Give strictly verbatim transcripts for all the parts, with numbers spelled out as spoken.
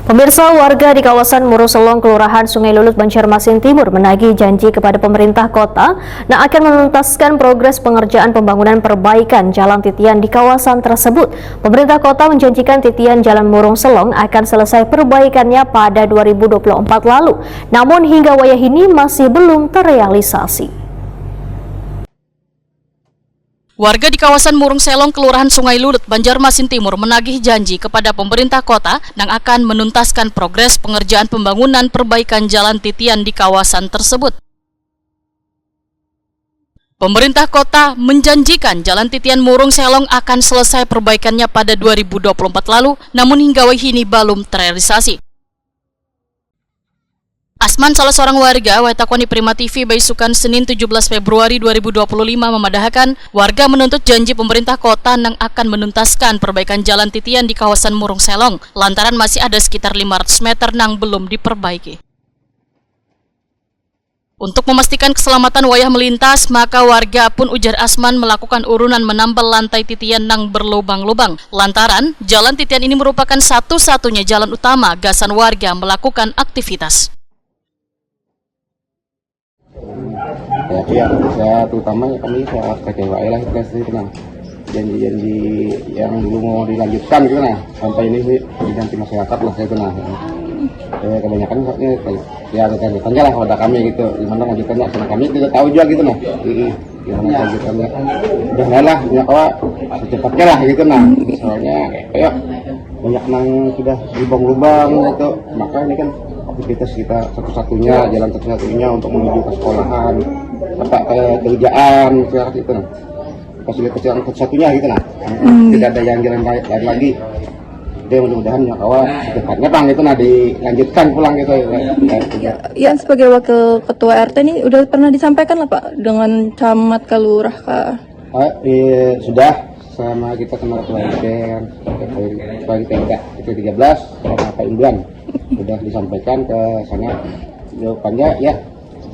Pemirsa, warga di kawasan Murung Selong, Kelurahan Sungai Lulut, Banjarmasin Timur, menagih janji kepada pemerintah kota yang akan menuntaskan progres pengerjaan pembangunan perbaikan jalan titian di kawasan tersebut. Pemerintah kota menjanjikan titian Jalan Murung Selong akan selesai perbaikannya pada dua ribu dua puluh empat lalu, namun hingga wayah ini masih belum terrealisasi. Warga di kawasan Murung Selong, Kelurahan Sungai Lulut, Banjarmasin Timur, menagih janji kepada pemerintah kota yang akan menuntaskan progres pengerjaan pembangunan perbaikan jalan titian di kawasan tersebut. Pemerintah kota menjanjikan jalan titian Murung Selong akan selesai perbaikannya pada dua ribu dua puluh empat lalu, namun hingga wayah ini belum terrealisasi. Asman, salah seorang warga, wayah takuni Prima T V baisukan Senin tujuh belas Februari dua ribu dua puluh lima, memadahakan warga menuntut janji pemerintah kota yang akan menuntaskan perbaikan jalan titian di kawasan Murung Selong, lantaran masih ada sekitar lima ratus meter yang belum diperbaiki. Untuk memastikan keselamatan wayah melintas, maka warga pun, ujar Asman, melakukan urunan menambal lantai titian yang berlubang-lubang. Lantaran, jalan titian ini merupakan satu-satunya jalan utama gasan warga melakukan aktivitas. Ya, ya, ya, terutama ya kami sangat kecewa ya lah, itu pasti itu, nah. Janji-janji yang dulu mau dilanjutkan gitu, nah, sampai ini sih diganti masyarakat lah itu, nah. Ya, kebanyakan ya, ya, tanya lah kepada kami gitu, gimana lanjutannya, karena kami tidak tahu juga gitu, nah. Mm-mm. Gimana lanjutannya? Udah lah, ya, kawa secepatnya lah gitu, nah. Soalnya kayak banyak yang sudah lubang-lubang gitu, maka ini kan aktivitas kita satu-satunya, jalan satu-satunya untuk menuju ke sekolahan, apa, ke kerjaan, masyarakat itu, nah. Fasilitas yang satu-satunya gitu, nah. Hmm. Tidak ada yang jalan lain, lain lagi. Jadi mudah-mudahan ya kawa secepatnya, Bang, gitu, nah, dilanjutkan pulang gitu ya. Ya, ya, sebagai wakil ketua R T nih udah pernah disampaikan lah, Pak, dengan camat kah, lurah kah? Ah, iya, sudah, sama kita sama ketua R T kan, ketua R T tiga, R T tiga belas, sama Pak Imran. Sudah disampaikan ke sana, jawabannya ya,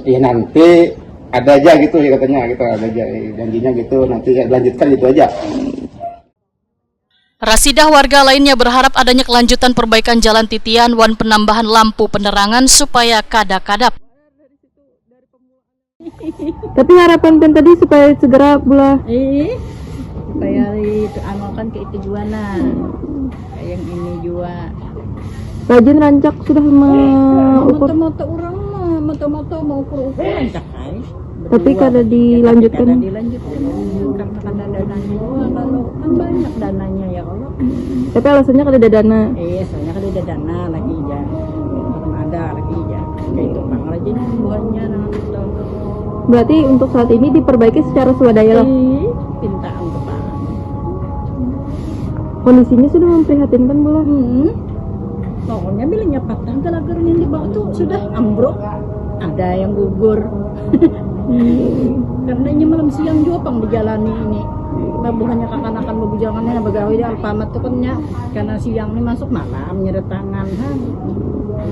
ya nanti ada aja gitu ya katanya, gitu, ada aja, eh, janjinya gitu, nanti ya lanjutkan gitu aja. Rasidah, warga lainnya berharap adanya kelanjutan perbaikan jalan titian wan penambahan lampu penerangan supaya kada kadap. Tapi harapan pian tadi supaya segera bula. Ih, supaya itu anu kan ke itu jua, nah. Kayak yang ini jua. Rajin rancak sudah meukur. Moto-moto urang mah, moto-moto meukur-ukur rancak ai. Tapi kada dilanjutkan. Kada dilanjutkan karena kada dananya jua, kalau kan banyak dananya ya, kalau. Tapi alasannya kada ada dana. Iya, soalnya kada ada dana lagi ja. Belum ada lagi ja. Kayak itu pang rajin buhannya, nah, gitu. Berarti untuk saat ini diperbaiki secara swadaya lah. Ih, pintaan tu pang. Kondisinya sudah memprihatinkan, bula. Hmm. Pokoknya bilanya patah galagar yang dibawa tuh sudah ambruk. Ada yang gugur. Hmm. Karena ini malam siang juga pang dijalani ini. Babuhannya kakanakan babujangannya bagawi di Alfamart tuh kan nya. Karena siang ini masuk malam nyeretangan, ha.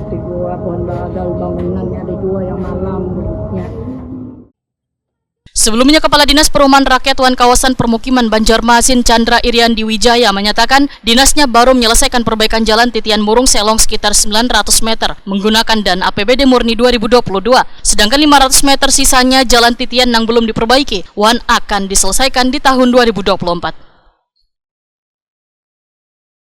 Itu juga pohon bagal bangunannya ada juga yang malam bentuknya. Sebelumnya, Kepala Dinas Perumahan Rakyat wan Kawasan Permukiman Banjarmasin, Chandra Iriandi Wijaya, menyatakan dinasnya baru menyelesaikan perbaikan jalan titian Murung Selong sekitar sembilan ratus meter menggunakan dana A P B D murni dua ribu dua puluh dua, sedangkan lima ratus meter sisanya jalan titian yang belum diperbaiki wan akan diselesaikan di tahun dua ribu dua puluh empat.